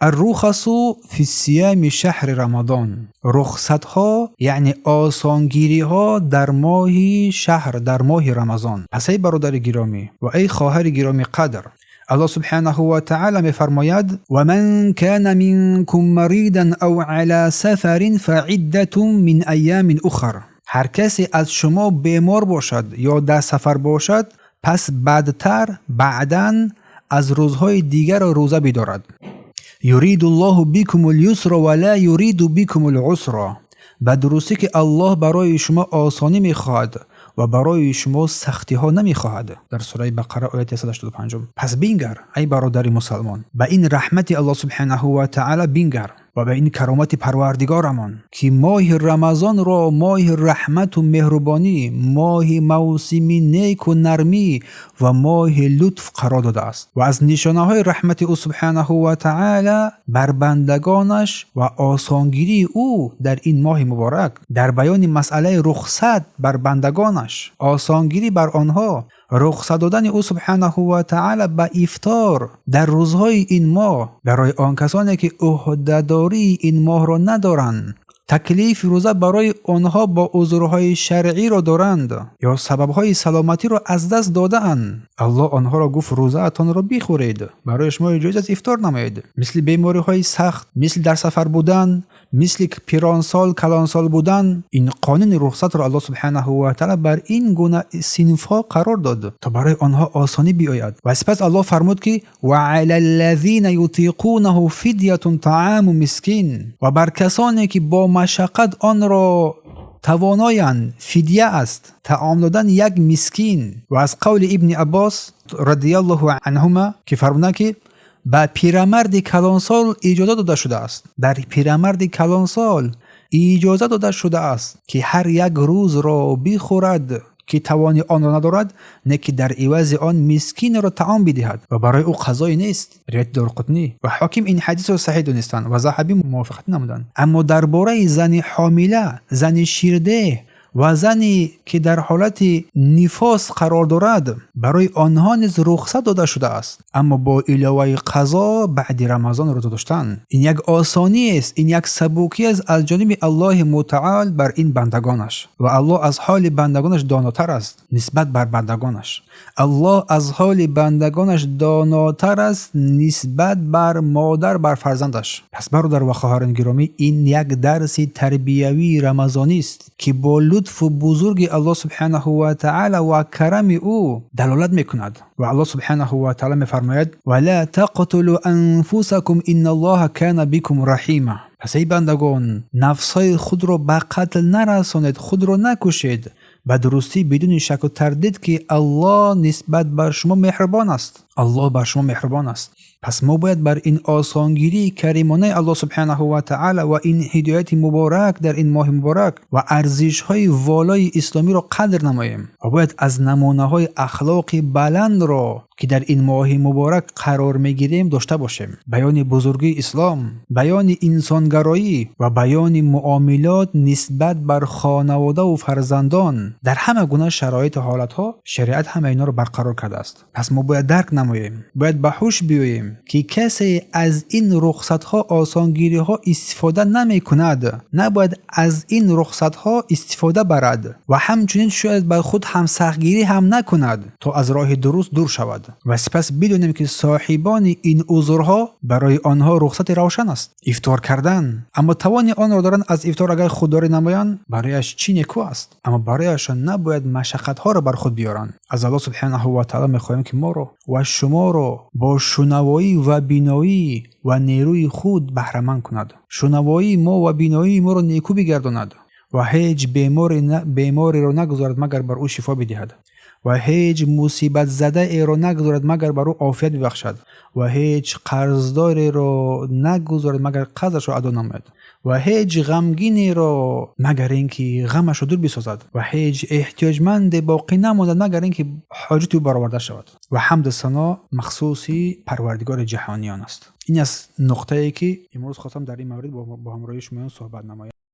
الرخص في صيام شهر رمضان. Рухсатҳо, яъне осонгириҳо дар моҳи шаҳр, дар моҳи Рамазон. Пас, эй бародари гиромӣ ва эй хоҳари гиромӣ қадр, Аллоҳ سبحانه وتعالى мефармояд: ومن كان منكم مريضا أو على سفر فعدة من أيام أخر. Ҳар касе аз шумо бемор бошад ё дар сафар бошад, пас баъдтар, баъдан аз рӯзҳои дигарро рӯза бидорад. يريد الله بكم اليسر ولا يريد بكم العسر. Ба дурустӣ ки Аллоҳ барои шумо осонӣ мехоҳад ва барои шумо сахтиҳо намехоҳад. Дар сураи Бақара, ояти 185. Пас бингар, ай бародари мусалмон, ба ин раҳмати Аллоҳ سبحانه وتعالى бингар ва ба ин каромати Парвардигорамон, ки моҳи Рамазонро моҳи раҳмату меҳрубонӣ, моҳи мавсими неку нармӣ ва моҳи лутф қарор додааст ва аз нишонаҳои раҳмати ӯ سبحانه وتعالى бар бандагонаш ва осонгирии ӯ дар ин моҳи муборак дар баёни масъалаи рухсат бар бандагонаш, осонгирӣ бар онҳо, рухсат додани ӯ سبحانه وتعالى ба ифтор дар рӯзҳои ин моҳ барои он касоне ки ӯҳдадории ин моҳро надоранд, таклифи рӯза барои онҳо бо узрҳои шаръиро доранд ё сабабҳои саломатиро аз даст додаанд. Аллоҳ онҳоро гуфт: рӯзаатонро бихӯред, барои шумо иҷоз аст ифтор намоед. Мисли бемориҳои сахт, мисли дар сафар будан, мисли пиронсол, калонсол будан. Ин қонуни рухсатро Аллоҳ سبحانه وتعالى бар ин гуна синфҳо қарор дод, то барои онҳо осонӣ биёяд. Ва сипас Аллоҳ фармуд ки وعلى الذين يطيقونه فدية طعام مسكين. Ва бар касоне ки бо машаққат онро тавоноянд, фидя аст, таом додан як мискин. Ва аз қавли Ибни Аббос رضي الله عنهما, ки фармуданд, ки ба пирамарди калонсол иҷоза дода шудааст, дар пирамарди калонсол иҷоза дода шудааст, ки ҳар як рӯзро бихӯрад, ки тавони онро надорад, не ки дар ивази он мискинро таом бидиҳад ва барои ӯ қазое нест. Ривояти Дорқутнӣ ва Ҳоким ин ҳадисро саҳеҳ донистанд ва Заҳабӣ мувофиқат намуданд. Аммо дар бораи зани ҳомила, зани ширдеҳ ва зане ки дар ҳолати нифос қарор дорад, барои онҳо низ рухсат дода шудааст, аммо бо иловаи қазо баъди Рамазон рӯза доштан. Ин як осониест, ин як сабукиест аз ҷониби Аллоҳи Мутаол бар ин бандагонаш. Ва Аллоҳ аз ҳоли бандагонаш донотар аст нисбат бар бандагонаш. Аллоҳ аз ҳоли бандагонаш донотар аст нисбат бар модар бар фарзандаш. Пас, бародар ва хоҳарони гиромӣ, ин як дарси тарбиявии рамазонист, ки бо лутфу бузурги Аллоҳ سبحانه وتعالى ва карами ӯ далолат мекунад. Ва Аллоҳ سبحانه وتعالى мефармояд: ولا تقتلوا أنفسكم إن الله كان بكم رحيما. Пас, эй бандагон, нафсҳои худро ба қатл нарасонед, худро накушед. Ба дурустӣ, бидуни шаку тардид, ки Аллоҳ нисбат бар шумо меҳрубон аст. Аллоҳ бар шумо меҳрубон аст. Пас мо бояд бар ин осонгирии каримонаи Аллоҳ سبحانه وتعالى ва ин ҳидояти муборак дар ин моҳи муборак ва арзишҳои волои исломиро қадр намоем ва бояд аз намунаҳои ахлоқи баландро, ки дар ин моҳи муборак қарор мегирем, дошта бошем. Баёни бузургии ислом, баёни инсонгароӣ ва баёни муомилот нисбат бар хонаводаву фарзандон дар ҳама гуна шароиту ҳолатҳо, шариат ҳама инҳоро барқарор кардааст. Пас мо бояд дарк намоем, бояд ба ҳуш биёем, ки касе аз ин рухсатҳо, осонгириҳо истифода намекунад, набояд аз ин рухсатҳо истифода барад ва ҳамчунин шояд ба худ ҳам сахтгирӣ ҳам накунад, то аз роҳи дуруст дур шавад. Ва сипас бидонем, ки соҳибони ин узрҳо, барои онҳо рухсати равшан аст ифтор кардан, аммо тавони онро доранд. Аз ифтор агар худдорӣ намоянд, барояш чӣ неку аст, аммо барояшон набояд машаққатҳоро бар худ биёранд. Аз Аллоҳ سبحانه وتعالى мехоҳем, ки моро ва шуморо бо шунавоӣ ва биноӣ ва нерӯи худ баҳраманд кунад, шунавоии мо ва биноии моро некӯ бигардонад ва ҳеҷ бемореро нагузорад, магар бар ӯ шифо бидиҳад, ва ҳеҷ мусибатзадаеро нагузорад, магар бар ӯ офият бибахшад, ва ҳеҷ қарздореро нагузорад, магар қарзашро адо намояд, ва ҳеҷ ғамгинеро, магар ин ки ғамашро дур бисозад, ва ҳеҷ эҳтиёҷманде боқӣ намонад, магар ин ки ҳоҷати ӯ бароварда шавад. Ва ҳамду сано махсуси Парвардигори ҷаҳониён аст. Ин аст нуқтае, ки имрӯз хостам дар ин маврид бо ҳамроҳии шумоён суҳбат намоям.